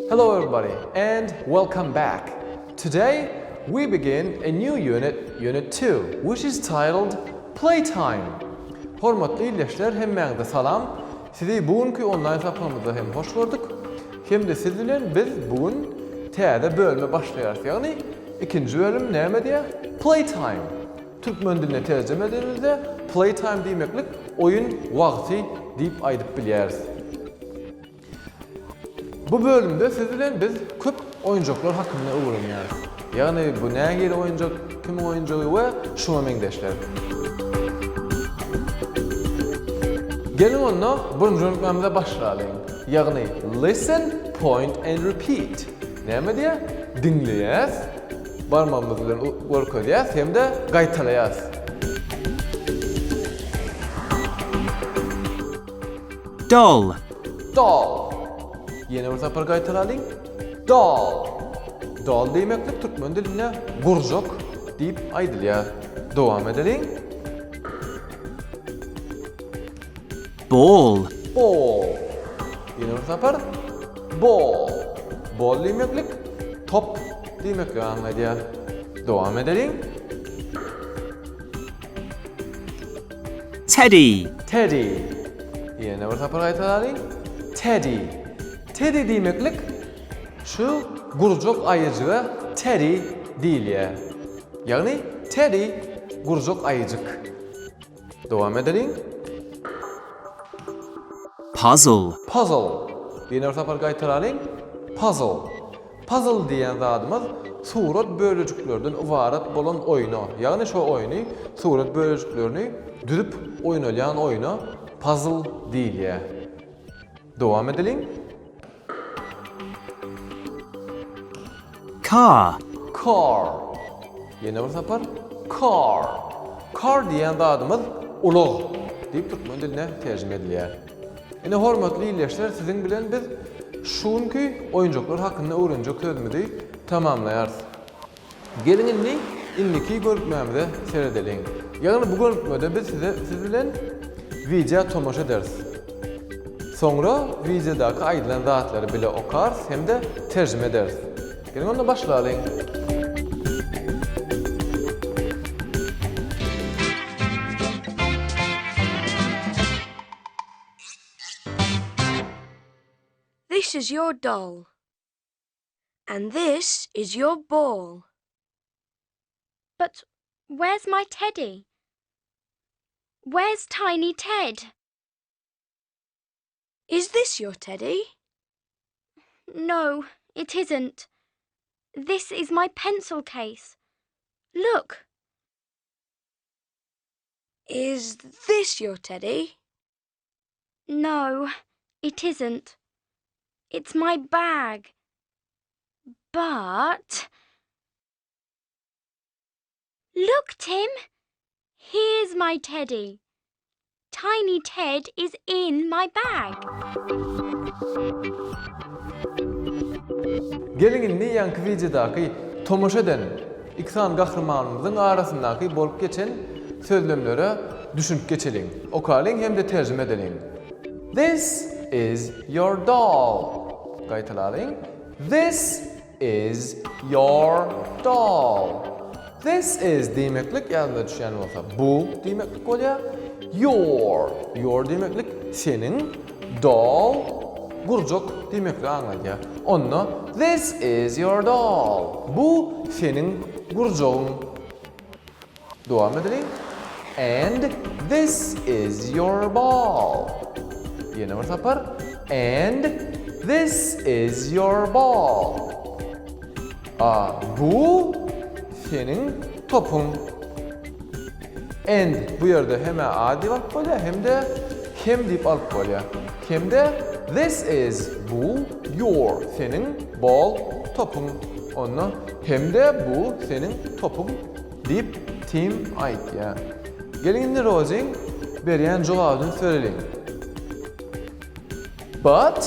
Hello everybody and welcome back. Today we begin a new unit, Unit 2, which is titled Playtime. Hormatly ildeşler hemmäňize salam. Sizi bu günki onlaýn sapagymyzda hem hoş gördük. Hem-de siz bilen biz bu gün täze bölüme başlaýarys. Ýagny ikinji bölüm näme diýýär? Playtime. Türkmen diline terjime edenimizde playtime diýmeklik oýun wagty diýip aýdyp bilýäris. Bu bölümde siz bilen biz köp oýunjaklar hakynda öwrenýäris. Ýagny bu nähili oýunjak, kimiň oýunjagy we şuňa meňzeşler. Geliň onda birinji gönükmämize başlalyň. Ýagny listen, point and repeat. Näme diýýär? Diňleýäs, barmagymyz bilen görkezýäs hem-de gaýtalaýas. Doll. Doll. Ýene bir sapar gaýtalalyň. Doll. Doll diýmeklik türkmen dilinde gurjak diýip aýdylýar. Dowam edeliň. Ball. Ball. Ýene bir sapar. Ball. Ball diýmeklik top diýmekligi aňladýar. Dowam edeliň. Teddy. Teddy. Ýene bir sapar gaýtalalyň. Teddy. Teddy diýmeklik şu gurjak aýyjyga teddy diýilýär. Ýagny teddy gurjak aýyjyk. Dowam edeliň. Puzzle. Puzzle. Ýene bir sapar gaýtalalyň. Puzzle. Puzzle diýen zadymyz surat bölejiklerden ybarat bolan oýna, ýagny şo oýny surat bölejiklerini düzüp oýnalýan oýna puzzle diýilýär. Dowam edeliň. Car. Car. Ýene bir sapar. Car. Car diýen zadymyz ulag diýip türkmen diline terjime edilýär. Ine hormatly ildeşler siziň bilen biz şu günki oýunjaklar hakynda öwrenjek sözümizi tamamlaýarys. Geliň indi indiki görükmämize seredeliň. Ýagny bu görükmede biz size siz bilen wideo tomaşa ederis. Soňra wideodaky aýdylan zatlary bile okarys hem-de terjime ederis. Geliň onda başlalyň. This is your doll. And this is your ball. But where's my teddy? Where's Tiny Ted? Is this your teddy? No, it isn't. This is my pencil case. Look. Is this your teddy? No, it isn't. It's my bag. But... Look, Tim! Here's my teddy. Tiny Ted is in my bag. Geliň indi ýaňky wideodaky tomaşa eden iki sany gahrymanymyzyň arasyndaky bolup geçen sözlemlere düşünip geçeliň. Okalyň hem-de terjime edeliň. This is your doll. Gaýtalalyň. This is your doll. This is diýmeklik ýadyňyza düşýän bolsa, bu diýmeklik bolýar. Your, your diýmeklik seniň, doll gurjak diýmekligi aňladýar. Onda this is your doll. Bu seniň gurjagyň. Dowam edeliň. And this is your ball. Ýene bir sapar. And this is your ball. A bu seniň topuň. And bu ýerde hem-ä a diýip alyp bolýar, hem-de hem diýip alyp bolýar. Hem-de this is bu your seniň ball topuň. Onda hem-de bu seniň topuň diýip Tim aýtýar. Geliň indi Rozyň berýän jogabyny söreliň. But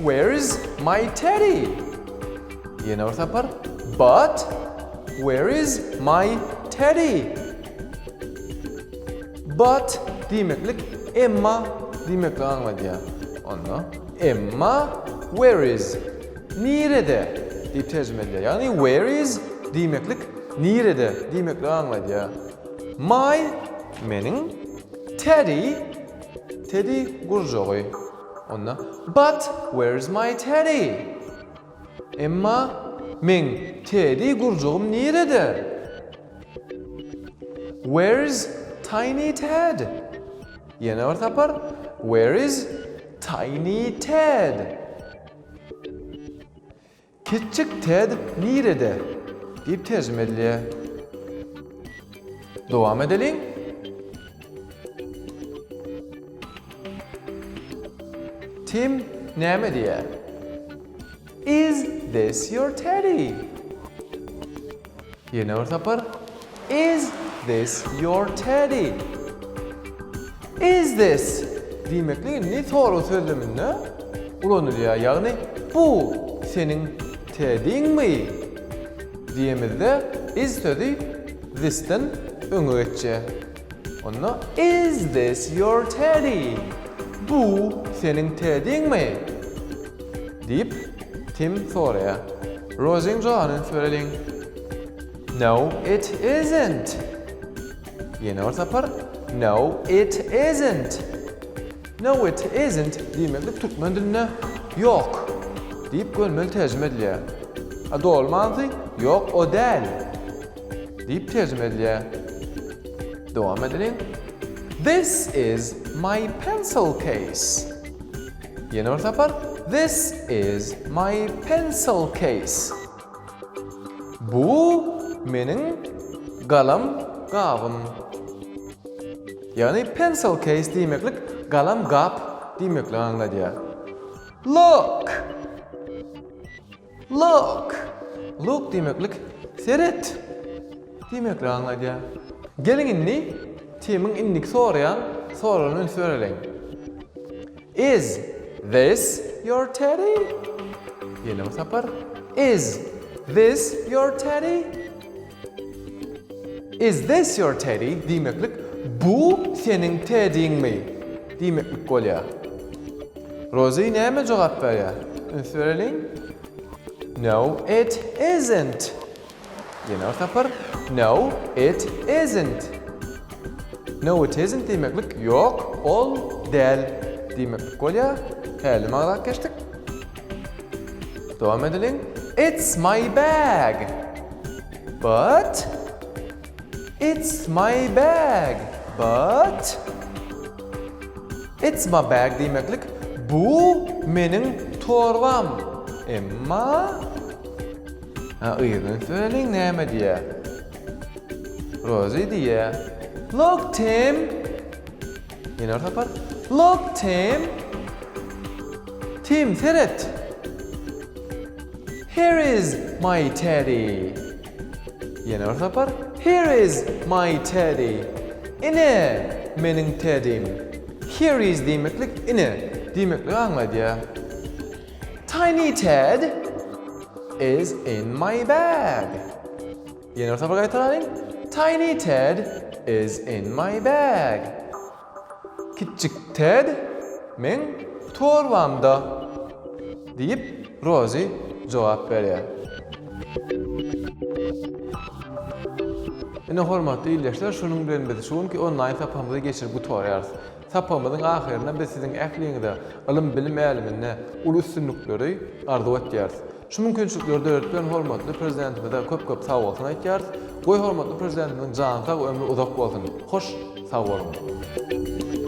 where is my teddy? Ýene bir sapar. But where is my teddy? But diýmeklik emma diýmekligi aňladýar. Onda emma where is nirede diýip terjime edilýär. Ýagny where is diýmeklik nirede diýmekligi aňladýar. My meniň Teddy Teddy gurjagy. Onda but where is my Teddy? Emma meň Teddy gurjagym nirede? Where is Tiny Ted? Ýene bir sapar Where is Tiny Ted? Kiçjik Ted nirede? diýip terjime edilýär. Dowam edeliň. Tim näme diýýär? Is this your teddy? Ýene bir sapar. Is this your teddy? Is this diýmeklik indi sorag sözleminde ulanylýar. Ýagny bu seniň tediňmi diýemizde is sözi this-den öňe geçýär. Onda Is this your teddy? Bu seniň tediňmi? diýip, Tim soraýar. Rozyň jogabyny üns bereliň. No, it isn't. Ýene bir sapar No, it isn't. No, it isn't diýmeklik türkmen dilinde ýok diýip gönümel terjime edilýär. A doly manysy ýok, o däl. Diýip terjime edilýär. Dowam edeliň. This is my pencil case. Ýene bir sapar. This is my pencil case. Bu meniň galam gabym. Ýagny pencil case diýmeklik galam gap diýmekligi aňladýar. Look! Look! Look diýmeklik seret diýmekligi aňladýar. Geliň indi Timiň indiki soraýan soragyna üns bereliň. Is this your teddy? Ýene bir sapar. Is this your teddy? Is this your teddy diýmeklik bu seniň tediňmi diýmeklik bolýar. Rozi näme jogap berýär? Üns bereliň. No, it isn't. Ýene bir sapar. No, it isn't. No, it isn't diýmeklik ýok, ol däl diýmeklik bolýar. Häli magzat geçdik. Dowam edeliň. It's my bag. But It's my bag. But It's my bag diýmeklik bu meniň torbam. Emma Ha, yzyny söyleliň näme diýýär? Rozi diýýär. Look, Tim. Ýene bir sapar. Look, Tim. Tim, seret. Here is my teddy. Ýene bir sapar. Here is my teddy. Ine, meniň tedim. Here is diýmeklik ine diýmekligi aňladýar. Tiny Ted is in my bag. Ýene bir sapar gaýtalalyň. Tiny Ted is in my bag. Kiçjik Ted meň torbamda, diýip, Rozi jogap berýär. Ine, hormatly ildeşler, şunuň bilen biz şu günki onlaýn sapagymyzy geçirip gutarýarys. Sapagymyzyň ahyrynda biz siziň ähliňize ylym-bilim äleminde uly üstünlikleri arzuw etýäris. Şu mümkinçilikleri döredip beren hormatly Prezidentimize köp-köp sagbolsun aýtýarys. Goý hormatly Prezidentimiziň jany sag, ömri uzak bolsun! Hoş sag boluň!